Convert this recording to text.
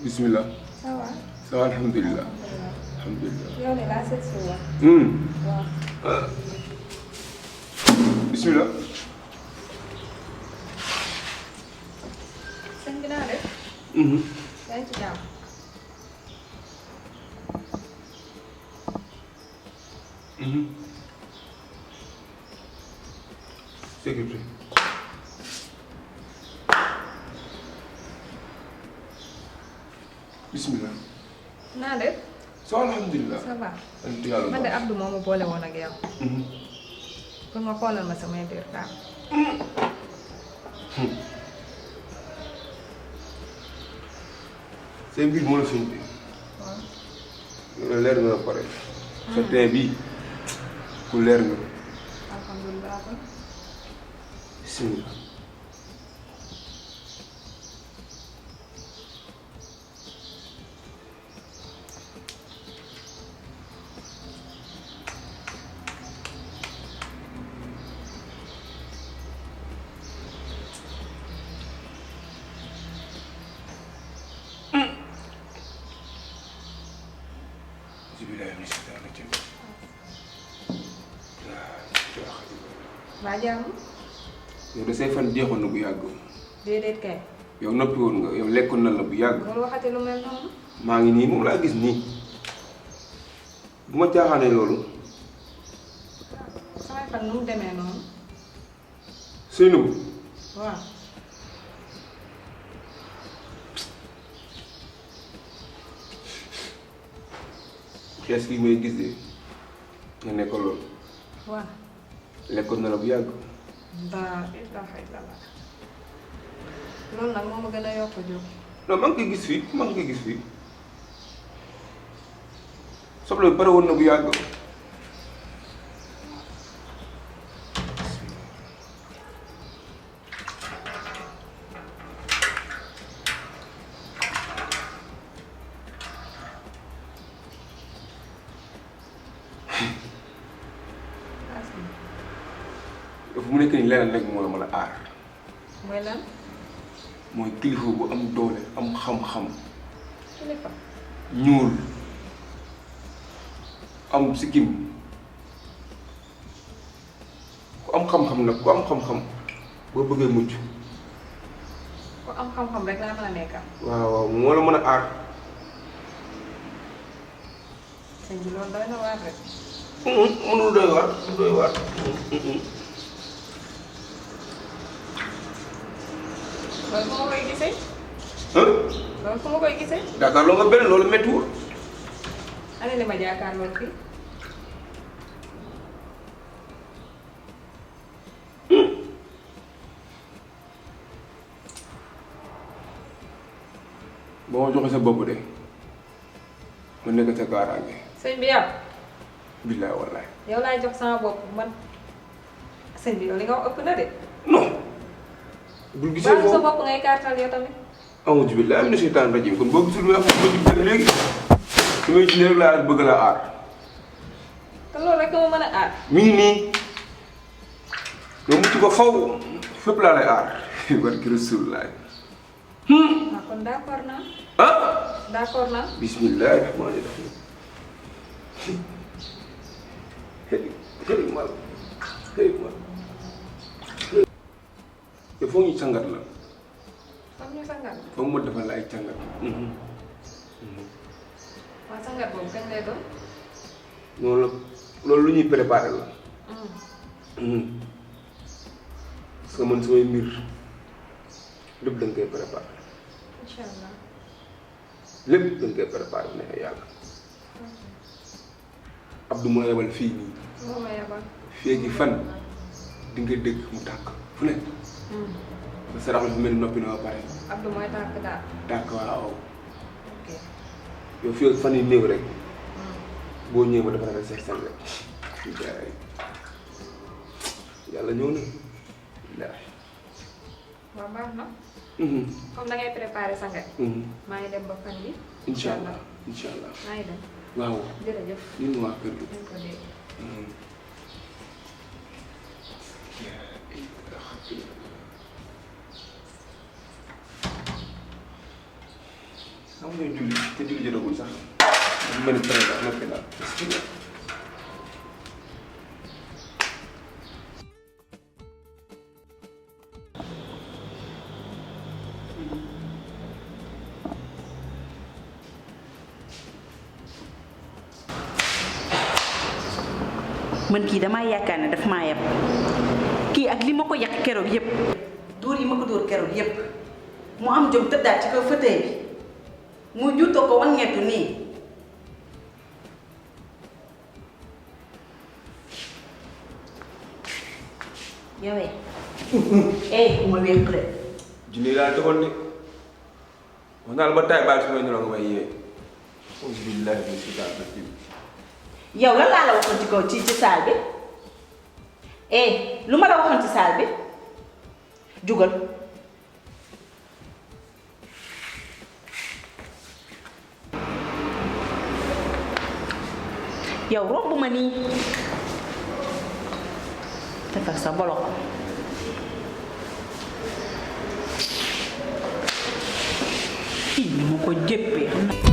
bismillah. ça va. ça va alhamdulilah. alhamdulilah. yow de laa seet si woon. waaw. bismillah. sëñ bi naa def. yaa ngi ci jàmm. sécurité. bismillah. naa def. ça va alhamdulilah. ça va. sant yàlla man de Abdou moomu boole woon ak yow. pour nga xoolal ma samay biir daal. seen biir moo la fi indi. waaw. yow leer nga ba pare. sa teen bii ku leer nga. alhamdulilah kon. bismillah. waa jàmm. yow de say fan jeexoon na bu yàgg. déedéet kay. yow noppi woon nga yow lekkoon na la bu yàgg. loolu waxati lu mel noonu. maa ngi nii moom laa gis nii bu ma caaxaanee loolu. samay fan nu mu demee noonu. Seynabou. waaw. xees gi may gis de nga nekk loolu. waaw. lekkoon na la bu yàgg. daa ilaha illallah. loolu nag moo ma gën a yokk jóg. non maa ngi koy gis fii maa ngi koy gis fii soble bi pare woon na bu yàgg. fu mu nekk nii leneen rek moo la mën a aar. mooy lan. mooy kilifa bu am doole am xam-xam. kilifa. ñuul am sikkim ku am xam-xam nag ku am xam-xam boo bëggee mucc. ku am xam-xam rek laa mën a nekkal. waaw waaw moo la mën a aar. sëñ bi loolu doy na waar rek. mënul doy waar doy waar. loolu fu ma koy gisee. loolu fu ma koy gisee. Dakar loo nga benn loolu méttiwul. ana li ma jaakaarloo fii. ba ma joxe sa bopp de ma nekk ca kaaraange. sëñ bi yow. billaay wallaay. yow laay jox sama bopp man. sëñ bi yow li nga wax ëpp na de. non. bul gisee baalu sa foofu bopp ngay kàttal yow tamit. amuñu billaay am na seytaan rajim kon boo gisul lu may wax ba jub léegi su may ci rek laa bëgg laa aar. te loolu rek ma mën a aar. mi ngi nii nga mucc ko faw fépp laa lay aar barki Rasulullah. waaw kon d'accord naa. ah. d'accord naa. bismillahi rahmaani rahim. xëy mal xëy mal. te foog ñu sangat la. foog ñu sangat. foog ma defal la ay sangat. waaw sangat boobu kañ lay doon. noonu la loolu lu ñuy préparé la. parce que man samay mbir lépp da nga koy préparé. incha allah. lépp da nga koy préparé bu neexee yàlla. Abdou moo yebal fii nii. moo ma yebal. fii fan di nga dégg mu tàkk fu nekk. ba sarax la fu mel ni noppi na ba pare. Abdou mooy tàkk daal. tàkk waaw. ok. yow fii ak fan yu néew rek. boo ñëwee ma dafa rafet seen rek. yàlla ñëw na. waaw baax na. comme da ngay préparé sangat. maa ngi dem ba fan yi. incha allah incha allah. maa ngi dem. waaw. jërëjëf. ñun waa kër gi. nañ ko dégg. xam nga julli te julli jotagul sax mu mel ni président noppi daal man kii damaa yaakaar ne daf maa yab kii ak li ma ko yàq keroog yépp dóor yi ma ko dóor keroog yépp mu am jom tëddaat ci kaw fauteuil bi mu juutoo ko wangeetu nii yowee bu ma wéq de junni daal doxoon ni wax naa la ba taay baal su may nelaw nga may yee auzu billahi min shaytaani rajiim yow lan laa la waxoon ci kaw ci saal bi lu ma la waxoon ci saal bi jugal yow romb ma nii defar sa bolok kii ni ma ko jéppee xam na